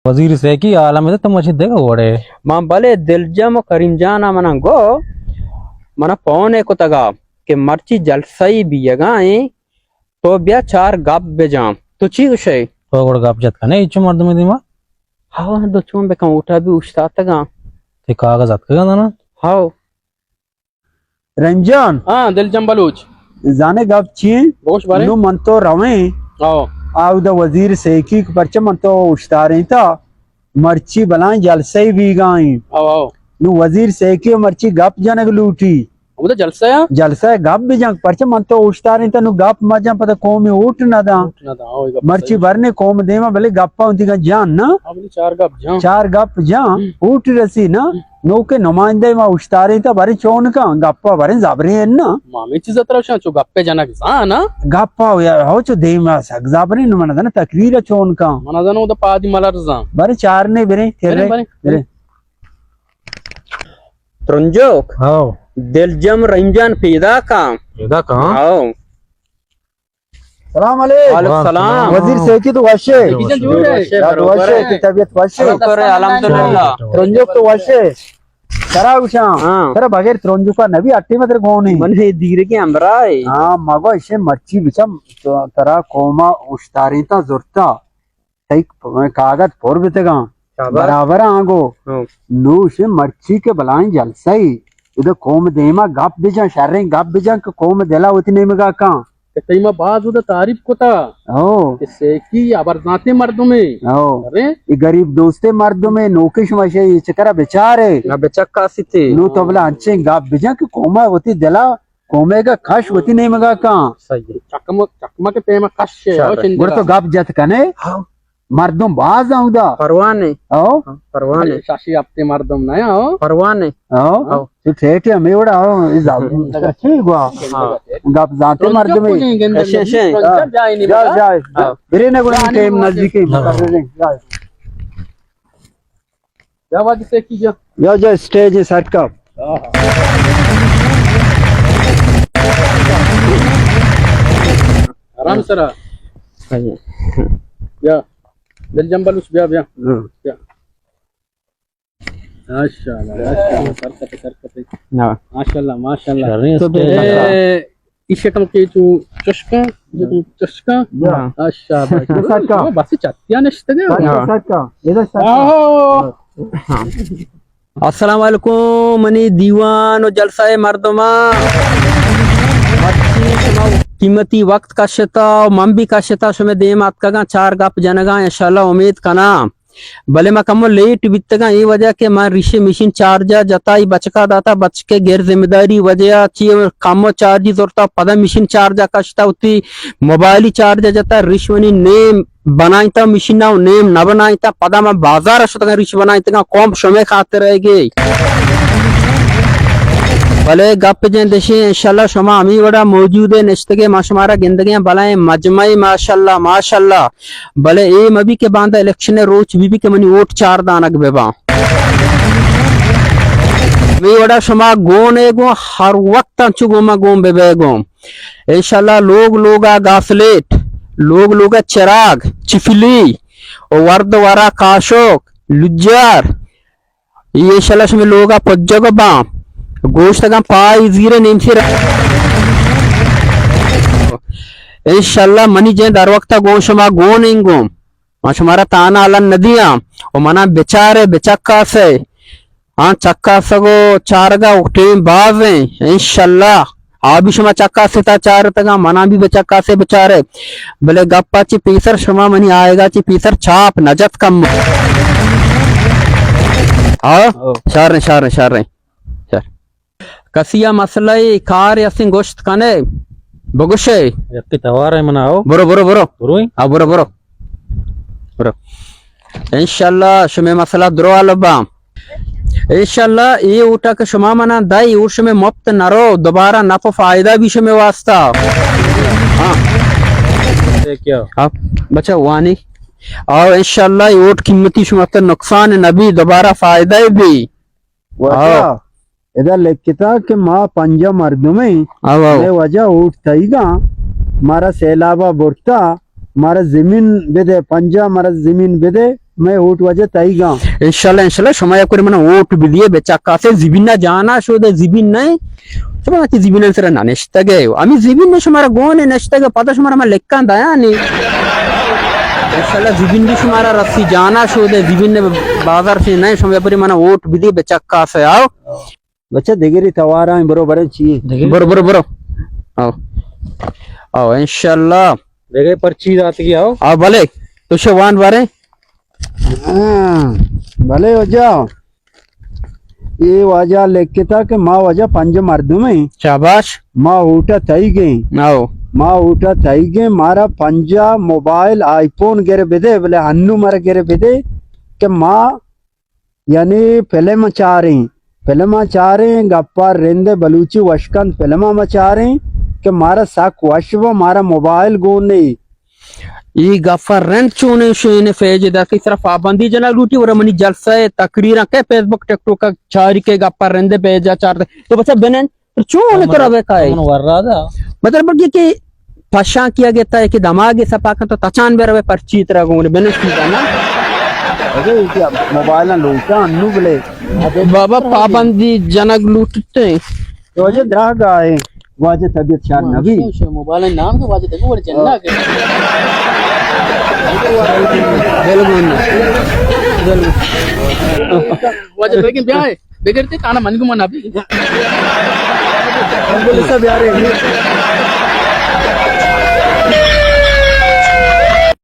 وزیر سیکی عالم دے تو مچی دگہ وڑے۔ من بلے دلجم و کریم جان ء منا گو، منا پون ء کتگا کہ مرچی جلسہ ای بیگا ایں، تو بیا چار گپ بجاں۔ تو چی گوشے؟ تو گڑ گپ جت کنے ایچو مردم دیما؟ ہاں، دو چون بکن اوٹا بھی اوشتاتگاں۔ تے کاغذ اتکگا دانا؟ ہاؤ۔ رحیم جان۔ ہاں، دلجم بلوچ۔ زانے گپ چی؟ گوش بارے۔ نو من تو رویں۔ ہاؤ۔ آودا وزیر سیکی کہ پرچہ من تو اوشتاریں تا۔ مرچی بلائیں جلسہ ای بیگائیں۔ او، او۔ نو وزیر سیکی مرچی گپ جنگ لوٹی۔ او تو جلسہ یا؟ جلسہ ء گپ بجن، پرچہ من تو اوشتاریں تا نو گپ مجن پدا قومی اوٹ نہ داں۔ اوٹ نہ داں، او، گپ مرچی صحیح۔ برنے قوم دیما بلے گپا انتی گا جان نا۔ ہاں، بلے چار گپ جان۔ چار گپ جان، ہم۔ اوٹ رسی نا۔ ہم۔ نو کہ نمائندہ ما اوشتاریں تا برے چون کن، گپا برے زبریں نا۔ ما ہمیں چیز ترا شان چو گپے جنگ زان نا۔ گپا ہو یا، ہو چو دیما سک زبریں نو من دنا تقریر چون کن۔ من دنا او دا پادی ملرزاں۔ برے چار نے برے، برے، تیرے، برے۔ برے۔ ترنجوک؟ ہاؤ۔ دلجم رحیم جان پیدا کن۔ پیدا کن؟ ہاؤ۔ سلام علیکم۔ وعلیکم سلام۔ وزیر سیکی تو وشے؟ سیکی جان جوڑ ہے۔ یار وشے، تو طبیعت وشے؟ شکر ہے، الحمدللہ۔ ترنجوک تو وشے؟ ترا گوشاں، ہاں۔ ترا بغیر ترنجوکا نبی اٹی مدر گونی۔ من ہے دیر کے امرا ہے۔ ہاں، مگو ایشے مرچی بچم، تو ترا قوما اشتاریں تا زرتا۔ تئی پ-، کاغذ پر بتگاں۔ شاباش۔ برابر آنگو۔ ہاں۔ نوش مرچی کے بلائیں جلسہ ای۔ ادا قوم دیما گپ بجن، شریں گپ بجن کہ قوم دلا وتی نیمگا کن۔ کہ تئی ما باز ادا تعریف کتا۔ ہاں۔ کہ سیکی ابرزانتے مردمے۔ ہاں۔ ارے؟ ای غریب دوستے مردمے، نوکش مشے، ای چکرا بچارے۔ نہ بچکا سیتے۔ نو تو بلا انچیں گپ بجن کہ قوم وتی دلا قومے گا کش وتی نیمگا کن۔ صحیح۔ چکمک، چکمک پیما کش ہے، شر۔ او چندگا۔ گڑا تو گپ جت کنے؟ ہاں۔ مردم باز اودا۔ پروانے۔ او؟ ہاں، پروانے۔ شاشی ہفتے مردم نہ او۔ پروانے۔ او؟ او۔ تو ٹھیٹے ہمیں وڑا او، اے زب-، اچھی گوا۔ ہاں۔ گپ زانتے مردم۔ اچھے، اچھے۔ جا، جا۔ ہاں۔ برے نہ گڑا ٹائم نزدیک ہے۔ ہاں۔ جا۔ یا واجہ سیکی جا۔ یا جا اسٹیج سر کا۔ آرام سرا۔ یا۔ دل جنبل اس بیا، بیا۔ ہاں۔ بیا۔ ماشاءاللہ، ماشاءاللہ، سر کپے، سر کپے۔ ہاں۔ ماشاءاللہ، ماشاءاللہ۔ شریں تو اسٹیج۔ اے، ایشی کم کے تو چشکا، جو تو چشکا۔ ہاں۔ اچھا، بھائی۔ سر کا۔ بس چتیا نشتے گا۔ سر کا، ہاں۔ سر کا۔ ادھر سر کا۔ آہو۔ ہاں۔ السلام علیکم منی دیوان و جلسہ مردمان۔ مرچی شما قیمتی وقت کشتا و من بھی کشتا، شما دیم آتکگاں چار گپ جنگاں، انشاءاللہ امید کناں۔ بلے ما کمو لیٹ بیتگاں، اے وجہ کہ ما ریشے مشین چارجا جتا، ای بچکا داتا، بچکے غیر ذمہ داری وجہ چی کمو چارجی زرتا، پدا مشین چارجا کشتا، وتی موبائلی چارجا جتا، ریش منی نیم بنائینتا مشین ء و نیم نہ بنائینتا، پدا من بازار ء شتگاں ریش بنائینتگاں، قوم شمے خاطر ء گے۔ بلے گپ جند اشیں، انشاءاللہ شما ہمے وڑا موجود ء نشتگے، ما شمارا گندگے آں، بلائیں مجمعے، ماشاءاللہ، ماشاءاللہ۔ بلے اے مبی کہ باندا الیکشن ء روچ بی بی کہ منی ووٹ چار دانگ بہ باں۔ ہمے وڑا شما گون ء گون ہر وقت انچو گون ما گون بہ بئے گون۔ انشاءاللہ لوگ لوگا گاسلیٹ، لوگ لوگا چراگ، چفلی، و ورد ورا کاشوک، لجار، ای انشاءاللہ شمی لوگا پجگ باں، گوشتگاں پائی زیر نیم سیر۔ انشاءاللہ منی جند ہر وقتا گون شما گون انگوں، ما شمارا تانا الان ندیاں، و منا بچارے بچکاسے۔ آں چکاسگ و چارگ ء ٹیم باز ایں، انشاءاللہ آ بھی شما چکاسے تا چارتگاں، منا بھی بچکاسے بچارے۔ بلے گپا چی پیسر شما منی آئیگا چی پیسر چاپ نہ جت کم۔ ہاں؟ او۔ شاریں، شاریں، شاریں۔ شار۔ کسی ء مسئلہ ء کار استیں گوشت کنے، بگوشے۔ یکی توار ہے منا، او۔ برو، برو، برو۔ بروئیں؟ آ، برو، برو۔ برو۔ انشاءاللہ شمے مسئلہ درو حل باں۔ انشاءاللہ اے اوٹا کہ شما منا دائی، او شمے مفت نرو، دوبارہ نفع و فائدہ بھی شمے واسطہ۔ ہاں۔ اے کیا؟ ہاں، بچا وانی۔ آؤ انشاءاللہ اے اوٹ قیمتی شما تر نقصان نبی، دوبارہ فائدہ بھی۔ واجہ، آؤ۔ ادا لکھتا کہ ما پنجاہ مردمیں، آؤ، آؤ۔ اے واجہ اوٹ تئیگاں، مارا سیلابا برتا، مارا زمین بدے، پنجاہ مارا زمین بدے، مئے ووٹ واجہ تئیگاں۔ انشاءاللہ، انشاءاللہ، شما یک واری منا ووٹ بدیے، بچکاسے، زمین نہ جانا شودے، زمین نہ، شما وتی زمین سر نہ نشتگے، ہمیں زمین نے شمارا گون نشتگے، پدا شمارا من لکھاں دیانی۔ انشاءاللہ، زمین بھی شمارا رسی، جانا شودے، زمین نے بازار سے نہ، شما یک واری منا ووٹ بدیے، بچکاسے، آؤ۔ بچہ دگری تواراں برو برن چی؟ دگری برو، برو، برو۔ آؤ۔ آؤ، انشاءاللہ۔ دگہ پرچی داتگی آؤ۔ آؤ، بلے۔ تو شوان بارے؟ ہاں، بلے واجہ۔ اے واجہ لکھتا کہ ما واجہ پنج مردم ہیں۔ شاباش۔ ما ووٹا تئی گئیں۔ آؤ۔ ما ووٹا تئی گئیں، مارا پنجا موبائل آئی فون گر بدے، بلے ہنو مر گر بدے کہ ما یعنی فلم چاریں، فلم چاریں، گپا رند بلوچی وشکند فلم ما چاریں کہ مارا سک وش با، مارا موبائل گون نہیں۔ ای گپا رند چونیں شین پیج دا کہ صرف پابندی جنا لوٹی اور منی جلسہ تقریرا کہ فیس بک ٹک ٹاک چاری کہ گپا رند پیجا چار دے۔ تو بچہ بنن چون ترا بکائے؟ من ورا دا۔ مطلب کہ، کہ پشاں کیا گتا ہے کہ دماغ سپا کن تو تچان بے روے پرچی ترا گون بنشتی دا نا۔ اگے کہ موبائل لوٹا انو بلے۔ بابا پابندی جنگ لوٹتے۔ تو اجے دراہ گائے، واجہ طبیعت شاد نبی۔ موبائل نام کے واجہ دیکھو بڑے چندا کے۔ دل گون۔ دل گون۔ واجہ لیکن بیا ہے۔ بگر تے تانا من گمان ابھی۔ ایمبولینس بیارے۔